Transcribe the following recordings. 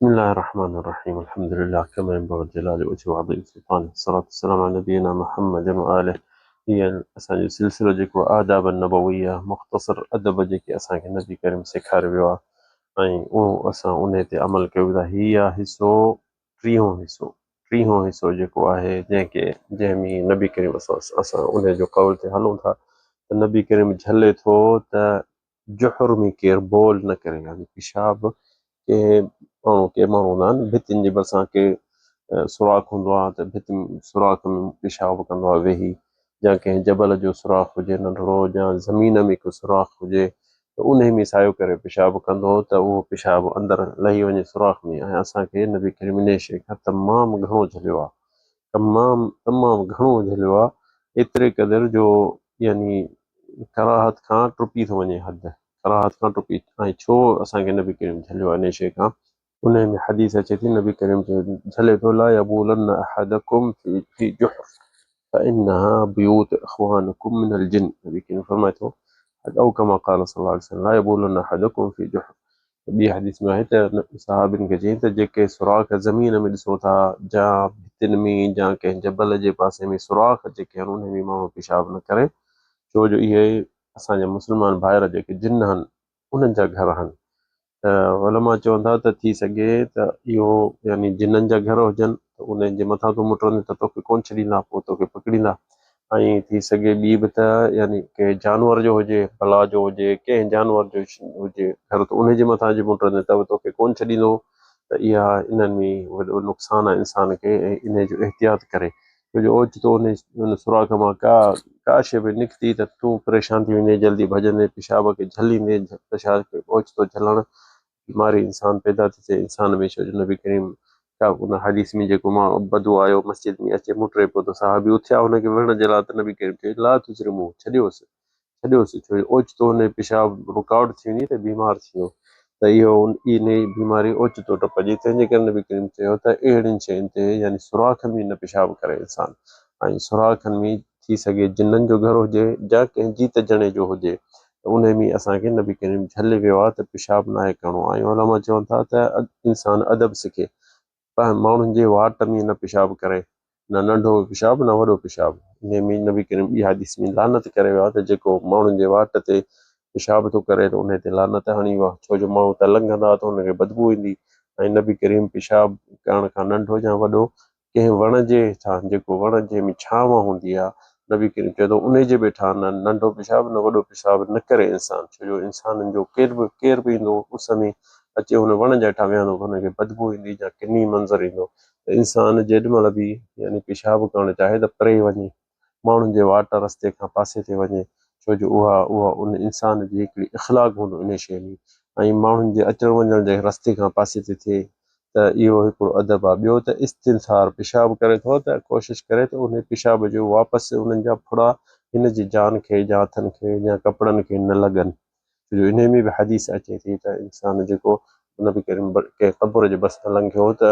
بسم الله الرحمن الرحيم الحمد لله كما ينبغي لجلال وجهه وعظيم سلطانه الصلاة والسلام على نبينا محمد وآله هي اسان جو سلسلو جيڪو آداب النبويه مختصر ادب جيڪي اسان کي نبي ڪريم سيکاريو ويو آهي ۽ اهو اسان انهي تي عمل ڪيون ٿا هي آهي حصو ٽيهون حصو ٽيهون حصو جيڪو آهي جنهن کي جنهن ۾ نبي ڪريم اسان اسان انهي جو قول تي هلون ٿا ته نبي ڪريم جهلي ٿو ته جحر ۾ ڪير بول نه ڪري يعني پيشاب ڪنهن ماڻهو ڪي ماڻهو هوندا آهن ڀتين جي ڀرسان ڪي سوراخ هوندو آهي ته ڀت سوراخ ۾ پيشاب ڪندو آهي ويهي يا ڪنهن جبل جو سوراخ هجي ننڍڙو يا زمين ۾ ڪو سوراخ هجي ته انهي ۾ سايو ڪري پيشاب ڪندو ته اهو پيشاب اندر لهي وڃي سوراخ ۾ ۽ اسان کي نبي ڪريم انهي شيء کان تمام گهڻو جهليو آهي تمام تمام گهڻو جهليو آهي ايتري قدر جو يعني ڪراهت کان ٽپي ٿو وڃي حد ڪراهت کان ٽپي ۽ ڇو اسان کي نبي ڪريم جهليو آهي انهي شيء کان انهي ۾ حديث اچي ٿي نبي ڪريم جهلي ٿو لا يبولن احدڪم في في جحر فانها بيوت اخوانكم من الجن نبي ڪريم فرمائي ٿو او كما قال صلى الله عليه وسلم لا يبولن احدكم في جحر ٻي حديث ۾ آهي ته صحابين کي چيائين ته جيڪي سوراخ زمين ۾ ڏسو ٿا جا ڀتين ۾ جا ڪنهن جبل جي پاسي ۾ سوراخ جيڪي آهن انهن ۾ ماڻهو پيشاب نه ڪري ڇو جو اهي اسان جا مسلمان ڀائر جيڪي جن آهن انهن جا گهر آهن ته علماء چون ٿا ته ٿي سگهي ته اهو يعني جنن جا گهر هجن ته انهن جي مٿان تون مٽرندين ته توکي ڪونه ڇڏيندا پوء توکي پڪڙيندا ۽ ٿي سگهي ٻي به ته يعني ڪنهن جانور جو هجي، بلا جو هجي، ڪنهن جانور جو هجي گهر ته انهي جي مٿان جي مٽندين ته به توکي ڪونه ڇڏيندو ته اها انهن ۾ وڏو نقصان آهي انسان کي ۽ انهي جو احتياط ڪري ڇو جو اوچتو انهي ان سوراخ مان ڪا ڪا شيء به نڪتي ته تون پريشان ٿي ويندين جلدي ڀڄندين پيشاب کي جهليندين پيشاب کي اوچتو جهلڻ بيماري انسان پيدا ٿي ٿئي انسان ۾ ڇو جو نبي ڪريم ڪا ان حديث ۾ جيڪو مان بدو آيو مسجد ۾ اچي مٽري پيو ته صحابي اٿيا هن کي وڙهڻ جي لاء ته نبي ڪريم چيو لا تجرمو ڇڏيوس ڇڏيوس ڇو جو اوچتو هن جي پيشاب رڪاوٽ ٿي ويندي ته بيمار ٿيندو ته اهو انهي بيماري اوچتو ٽپجي تنهن جي ڪري نبي ڪريم چيو ته اهڙين شين تي يعني سوراخ ۾ نه پيشاب ڪري انسان ۽ سوراخن ۾ ٿي سگهي جنن جو گهر هجي يا ڪنهن جيت جڻي جو هجي ته انهي ۾ اسان کي نبي ڪريم جهلي ويو آهي ته پيشاب ناهي ڪرڻو ۽ علماء چون ٿا ته انسان ادب سکي ماڻهن جي واٽ ۾ نه پيشاب ڪري نه ننڍو پيشاب نه وڏو پيشاب انهي ۾ نبي ڪريم ٻي حديث ۾ لعنت ڪري ويو آهي ته جيڪو ماڻهن جي واٽ تي پيشاب ٿو ڪري ته انهي تي لعنت هڻي ويو آهي ڇو جو ماڻهو ته لنگهندا ته انهن کي بدبو ايندي ۽ نبي ڪريم پيشاب ڪرڻ کان ننڍو يا وڏو ڪنهن وڻ جي هيٺان، جيڪو وڻ جنهن ۾ ڇانو هوندي آ، نبي ڪريم چئي ٿو، انهي جي به هيٺان نه ننڍو پيشاب نه وڏو پيشاب نه ڪري انسان، ڇو جو انسانن جو ڪير به ڪير به ايندو اس ۾ اچي ان وڻ جي هيٺان ويهندو ته ان کي بدبوء ايندي يا ڪني منظر ايندو ته انسان جيڏي مهل به يعني پيشاب ڪرڻ چاهي ته پري وڃي، ماڻهن جي واٽ رستي کان پاسي تي وڃي، ڇو جو اها اها ان انسان جي هڪڙي اخلاق هوندو انهي شيء ۾ ۽ ماڻهن جي اچڻ وڃڻ جي رستي کان پاسي تي ٿئي ته اهو هڪڙو ادب آهي. ٻيو ته استنثار، پيشاب ڪري ٿو ته ڪوشش ڪري ته انهي پيشاب جو واپس انهن جا ڦڙا هن جي جان کي يا هٿن کي يا ڪپڙن کي نه لڳن. ڇو جو انهي ۾ به حديث اچي ٿي ته انسان جيڪو نبي ڪريم ڪنهن قبر جي ڀرسان لنگهيو ته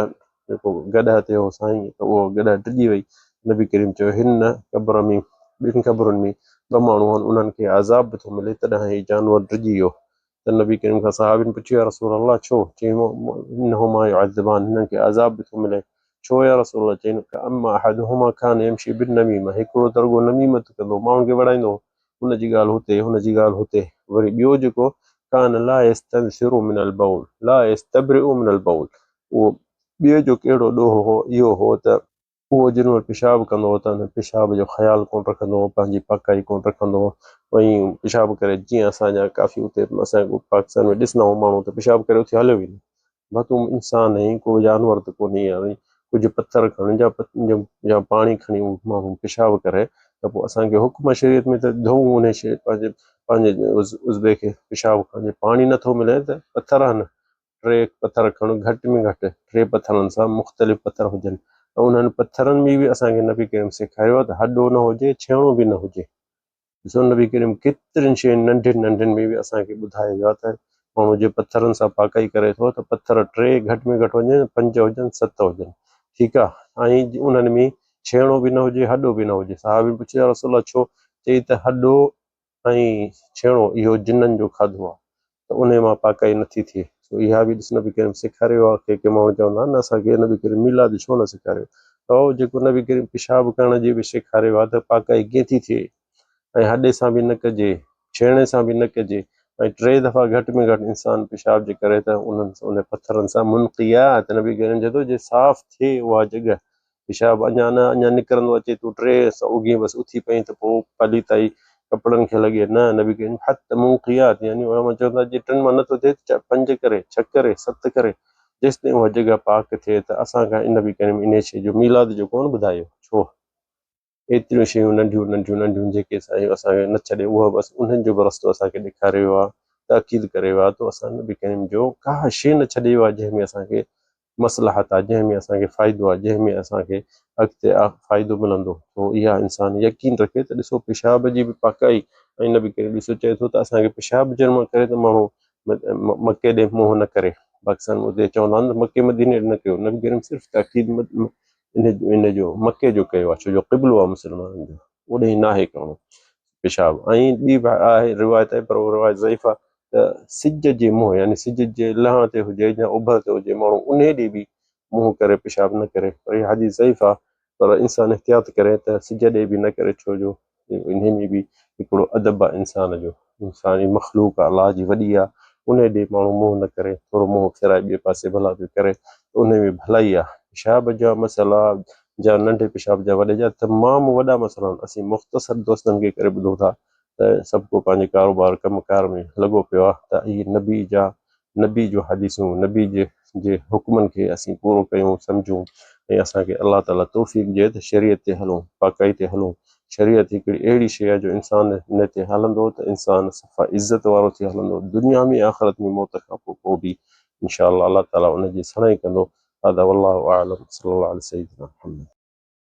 جيڪو گڏهه تي هو سائين ته اهو گڏهه ڊڄي وئي. نبي ڪريم چيو هن قبر ۾ ٻن قبرن ۾ ٻه ماڻهو آهن انهن کي عذاب به ٿو ملي تڏهن هي جانور ڊڄي ويو. ته نبي ڪريم کان صحابين پڇيو يا رسول الله ڇو؟ چيائين انهما يعذبان هنن کي عذاب به ٿو ملي ڇو يا رسول الله؟ چيائين اما احدهما ڪان يمشي بالنميمه هڪڙو ته رڳو نميمت ڪندو هو ماڻهن کي وڙهائيندو هو هن جي ڳالهه هتي هن جي ڳالهه هتي وري ٻيو جيڪو ڪان لا يستنثر من البول لا يستبرئ من البول اهو ٻئي جو ڪهڙو ڏوهه هو اهو هو ته اهو جن وٽ پيشاب ڪندو هو ته ان پيشاب جو خيال ڪونه رکندو هو، پنهنجي پاڪائي ڪونه رکندو هو ۽ پيشاب ڪري جيئن اسان جا ڪافي اتي اسان پاڪستان ۾ ڏسندا آهيون ماڻهو ته پيشاب ڪري اٿي هليو ويندو ڀا تون انسان آهين ڪو جانور ته ڪونهي يار ڪجهه پٿر کڻ جا يا پاڻي کڻي اهو ماڻهو پيشاب ڪري ته پوء اسان کي حڪم آهي شريعت ۾ ته ڌوئون انهي شيء پنهنجي پنهنجي عضوي کي پيشاب کان جي پاڻي نٿو ملي ته پٿر آهن ٽي پٿر کڻ، گهٽ ۾ گهٽ ٽي پٿرن سان مختلف پٿر هجن ۽ انهن پٿرن ۾ به اسان کي نبي ڪريم سيکاريو آهي ته هڏو نه هجي، ڇيڻو به نه هجي. ڏسو نبي ڪريم ڪيترين شين ننڍين ننڍين ۾ به اسان کي ٻڌايو ويو آهي ته ماڻهو جي پٿرن سان پاڪائي ڪري ٿو ته پٿر ٽي گهٽ ۾ گهٽ هجن، پنج هجن، ست هجن، ٺيڪ آهي ۽ انهن ۾ ڇيڻو به نه هجي، هڏو به نه هجي. صحابين پڇيو يا رسول الله ڇو؟ چئي ته هڏو ۽ ڇيڻو اهو جنن جو کاڌو آهي ته انهي مان پاڪائي نٿي ٿئي. سو اها به ڏس نبي ڪريم سيکاريو آهي. ڪي ڪي ماڻهو چوندا آهن نه اسان کي نبي ڪريم ميلاد ڇو نه سيکاريو؟ ته جيڪو نبي ڪريم پيشاب ڪرڻ جي به سيکاريو آهي ته پاڪائي ڪيئن ٿي ٿئي ۽ هڏي سان به نه ڪجي، ڇيڻي سان به نه ڪجي ۽ ٽي دفعا گهٽ ۾ گهٽ انسان پيشاب جي ڪري ته انهن انهن پٿرن سان منقيه ته نبي ڪريم چئي ٿو جي صاف ٿئي اها جڳهه پيشاب اڃا نه اڃا نڪرندو اچي تون ٽي اگهين بس اٿي پئين ته پوء پليتائي ڪپڙن کي لڳي نه نبي ڪريم حت منقيات يعني علماء چون ٿا جي ٽن مان نٿو ٿئي ته پنج ڪري ڇهه ڪري ست ڪري جيستائين اها جڳهه پاڪ ٿئي ته اسان کان ان نبي ڪريم انهي شيء جو ميلاد جو ڪونه ٻڌايو ڇو ايتريون شيون ننڍيون ننڍيون ننڍيون جيڪي سائين اسان کي نه ڇڏي اها بس انهن جو به رستو اسان کي ڏيکاريو ويو آهي تاڪيد ڪري ويو آهي ته اسان نبي ڪريم جو ڪا شيء نه ڇڏي ويو آهي جنهن ۾ اسان کي مصلحت آهي جنهن ۾ اسان کي فائدو آهي جنهن ۾ اسان کي اڳتي فائدو ملندو تو اها انسان يقين رکي ته ڏسو پيشاب جي به پاڪائي ۽ نبي ڪريم ڏسو چئي ٿو ته اسان کي پيشاب جنهن مهل ڪري ته ماڻهو مڪي ڏي منهن نه ڪري پاڪستان ۾ اتي چوندا آهن ته مڪي مديني ڏي نه ڪيو نبي ڪريم صرف تاڪيد ان جو مڪي جو ڪيو آهي ڇو جو قبلو آهي مسلمانن جو اوڏي ناهي ڪرڻو پيشاب ۽ ٻي به آهي روايت آهي پر اها روايت ضعيف آهي ته سج جي منهن يعني سج جي لهڻ تي هجي يا اڀر تي هجي ماڻهو انهي ڏي به منهن ڪري پيشاب نه ڪري پر اها حديث ضعيف آهي پر انسان احتياط ڪري ته سج ڏي به نه ڪري ڇو جو انهي ۾ به هڪڙو ادب آهي انسان جو انساني مخلوق آهي الله جي وڏي آهي انهي ڏي ماڻهو منهن نه ڪري ٿورو منهن ڦيرائي ٻئي پاسي ڀلا پيو ڪري ته انهي ۾ ڀلائي آهي پيشاب جا مسئلا جا ننڍي پيشاب جا وڏي جا تمام وڏا مسئلا آهن اسين مختصر دوستن کي ڪري ٻڌون ٿا ته سڀ ڪو پنهنجي ڪاروبار ڪم ڪار ۾ لڳو پيو آهي ته اهي نبي جا نبي جون حديثون نبي جي جي حڪمن کي اسين پورو ڪيون سمجهون ۽ اسان کي الله تعالي توفيق ڏئي ته شريعت تي هلون پاڪائي تي هلون شريعت هڪڙي اهڙي شيء آهي جو انسان ان تي هلندو ته انسان صفا عزت وارو ٿي هلندو دنيا ۾ آخرت ۾ موت کان پوء پوء به انشاء الله الله تعالي ان جي سڻائي ڪندو هذا والله اعلم صلي الله علي سيدنا محمد.